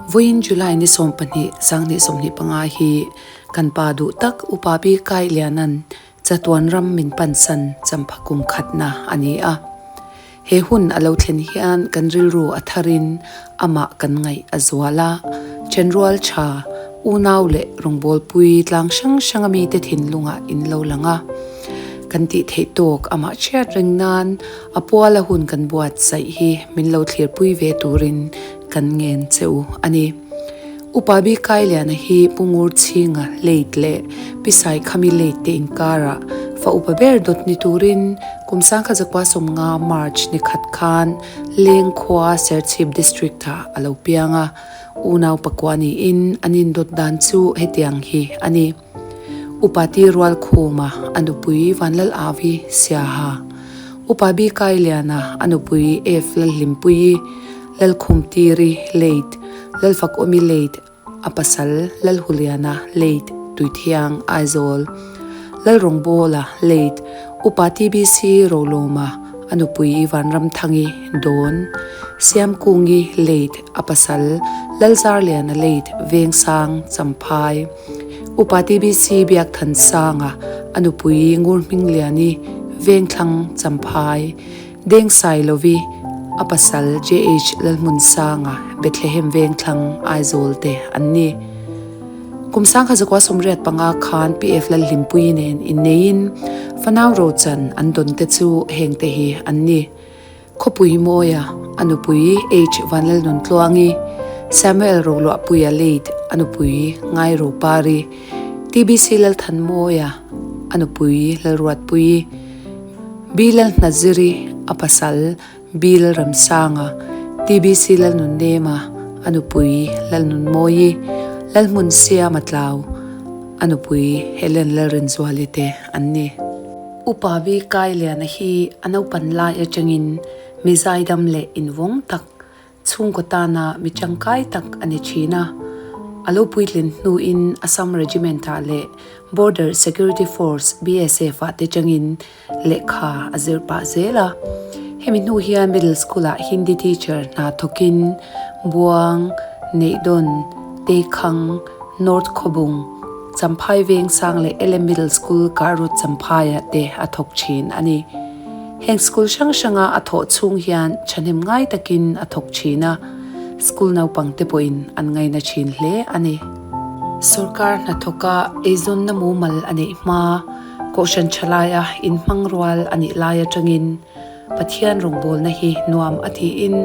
Vawiin July ni 12, 2025 hi kan pa duh tak Upa Bi Kai Liana'n chatuan ram min pansan champha kum khatna a ni a. He hun a lo thlen hian kan rilru a tharin amah kan ngaih a zual a, thenrual tha, unau leh rawngbawlpui tlang hrang hranga mite thinlungah in lo lang a. Kan tih theih tawk amah chhiat reng nan a puala hun kan buatsaih hi min lo thlirpui ve turin kan ngen che u a ni. Upa Bi Kailiana hi Pu Ngur Chhinga late leh Pi Saikhami late te inkarah fa upa ber dawt ni turin kum sangkhat zakua sawmnga March ni khat khan Leng khua Serchhip District ah a lo piang a, unau pakua niin an indawt dan chu hetiang hi a ni. Upa Ti Rualkhuma a nupui Vanlal Avi Siaha, Upa Bi Kailiana a nupui F Lalhlimpuii, Lalkhumtiri Late, Lalfakawmi Late, a pasal Lalhuliana Late, Tuithiang, Aizawl, Lalrawngbawla Late, Upa TBC Rolawma, a nupui Vanramthangi, Dawn, Siamkungi Late, a pasal Lalzarliana Late, Vengsang, Champhai, Upa TBC Biakthansanga, a nupui Ngurhmingliani, Vengthlang, Champhai, Deng Sailovi, a pasal JH Lalhmunsanga, Bethlehem Vengthlang, Aizawl te an ni. Kum 1985 khan PF Lalhlimpuii nen inneiin fanau rochan an dawn te chu heng te hi an ni. Khawpui Mawia, a nupui H Vanlalnuntluangi, Samuel Roluahpuia late, a nupui Ngai Ropari, TBC Lalthanmawia, a nupui Lalruatpuii, Bilal Hnaziri, a pasal Bil Ramsanga, TBC Lalnunnema, a nupui Lalnunmawii, Lalhmun Siama Tlau, a nupui Helen Lalrinzuali te an ni. Upa Bi Kailiana hi a naupan lai atangin mi zaidam leh invawng tak Chhungkaw tana mi tangkai tak a ni thin a, a lo puitlin hnuin Assam Regiment-ah leh Border Security Force, BSF-ah te changin lehkha a zir pah zel a. Hemi hnu hian Middle School-ah Hindi teacher hna thawkin Buang, Neihdawn, Teikhang, North Khawbung, Champhai Vengsang leh LM Middle School Karut Champhaiah te a thawk thin a ni. Heng school hrang hranga a thawh chhung hian thahnem ngai takin a thawk thin a, school naupang te pawhin an ngaina thin hle a ni. Sorkar hnathawka eizawnna mumal a neih hma, Kohhran thalaia inhmang rual a nih lai atangin Pathian rawngbawlna hi nuam a tiin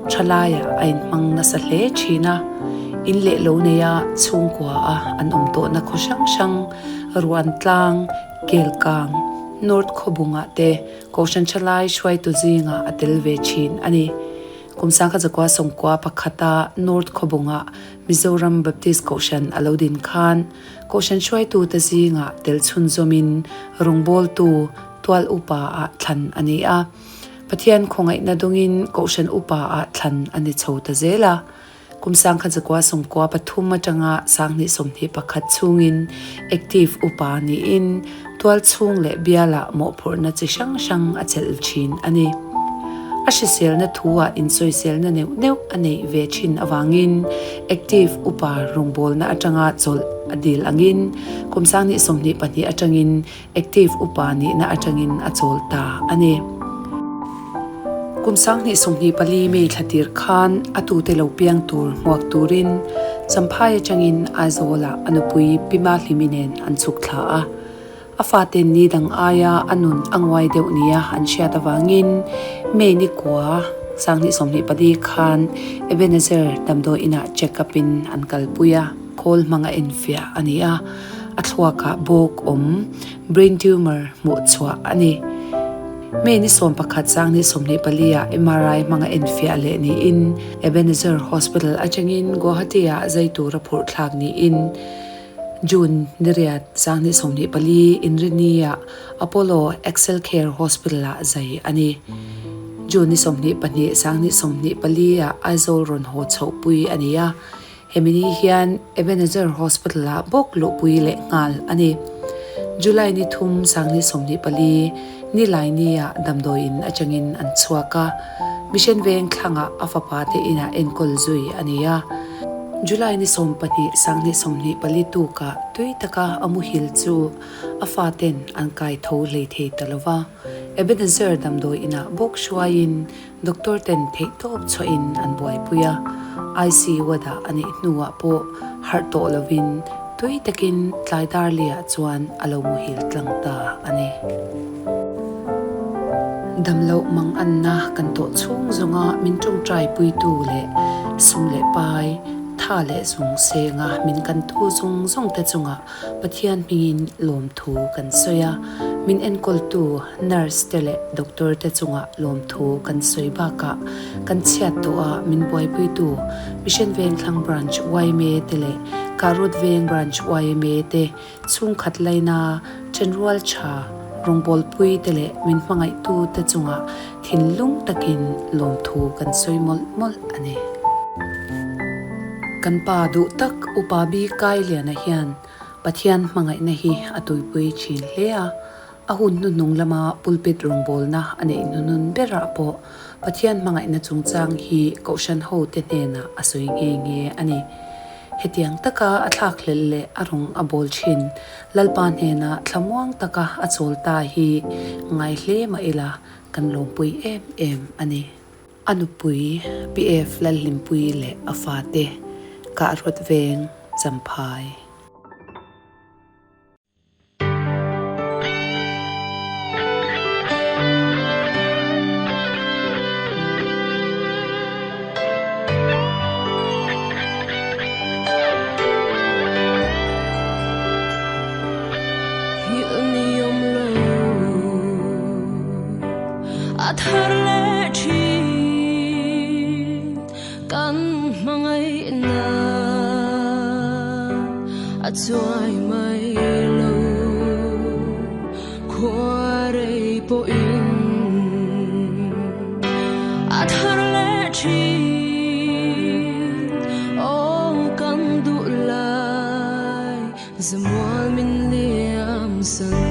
thalaiah a inhmang nasa hle thin a, in leh lo neia chhungkua a an awm tawhna khaw hrang hrang, Ruantlang, Kelkang, North Khawbungah te Kohhran Thalai hruaitu zingah a tel ve thin a ni. Kum sangkhat zakua sawmkua pakhata North Khawbungah Mizoram Baptist Kohhran a lo din khan Kohhran hruaitute zingah tel chhunzawmin rawngbawltu tual upa ah thlan a ni a. Pathian khawngaihna dawngin Kohhran upa ah thlan a ni chho ta zel a. Kum 1993 atanga 2021 chhungin active upa niin tualchhung leh bialah mawhphurhna chi hrang hrang a chelh thin a ni. A hriselna thu-ah insawiselna neuh neuh a neih ve thin avangin active upa rawngbawlna atanga chawlh a dil angin kum 2022 atangin Active upa nihna atangin a chawl ta a ni. Kum 2024 May thla tir khan a tute lo piang tur hmuak turin Champhai atangin Aizawlah a nupui Pi Mahlimi nen an chhuk thla a. A faten ni dang aia a nun a nguai deuh nia an hriat avangin May ni kua 2024 khan Ebenezer damdawi inah check up in an kalpui a. Khawl hmang a enfiah a ni a, a thluakah bawk awm, brain tumor, hmuh chhuah a ni. May ni 11 sang ni 24 ah MRI hmang a enfiah leh niin Ebenezer Hospital atangin Guwahati ah zai tura phurh thlak niin June ni riat sang ni 24 Inrini ah Apollo Excel Care Hospital ah zai a ni. June ni 22 sang ni 24 ah Aizawl rawn haw chhoh pui a ni a. Hemi ni hian Ebenezer Hospital-ah bawk luhpui leh nghal a ni. July ni thum sangni 24, Nilaini-ah damdawiin atangin an chhuak a, Mission Veng thlangah a fapa te inah enkawl zui a ni a. July ni 12 2024 tukah tui taka a muhil chu a faten an kai tho hlei thei ta lo va. Ebenezer damdawi inah bawk hruaiin Doctor ten theihtawp chhuahin an buaipui a, ICU a dah a nih hnuah pawh harh tawh lovin tui takin tlai dar lehah chuan a lo muhil tlang ta a ni. Damloh manganna kan tawh chhung zawnga min tawngtai puitu leh sum leh pai, tha leh zung senga min kantu zawng zawng te chungah Pathian hmingin lawmthu kan sawi a, min enkawltu nurse te leh doctor te chungah lawmthu kan sawi bakah kan chhiat tawh a min buaipuitu Mission Vengthlang Branch yma te leh Kahrut Veng Branch yma te chhungkhat laina thenrual tha rawngbawlpui te leh min hmangaihtu te chungah thinlung takin lawmthu kan sawi mawlh mawlh a ni. Kan pa duh tak Upa Bikailiana hian Pathian hmangaihna hi a tuipui thin hle a, a hun hnuhnung lama pulpit rawngbawlna a neih hnunun berah pawh Pathian hmangaihna chungchang hi Kohhran hote hnenah a sawi nghe nghe a ni. Hetiang taka a thlakhlelh leh a rawng a bawl thin Lalpa hnena thlamuang taka a chawl ta hi ngai hle mah ila kan lawmpui em em a ni. A nupui PF Lalhlimpuii leh a fate Kahrawt Veng Champhai. A thar leh thin kan hmangaihna a chuai mai lo khua rei pawhin a thar leh thin aw kan duh lai zamual min liam san.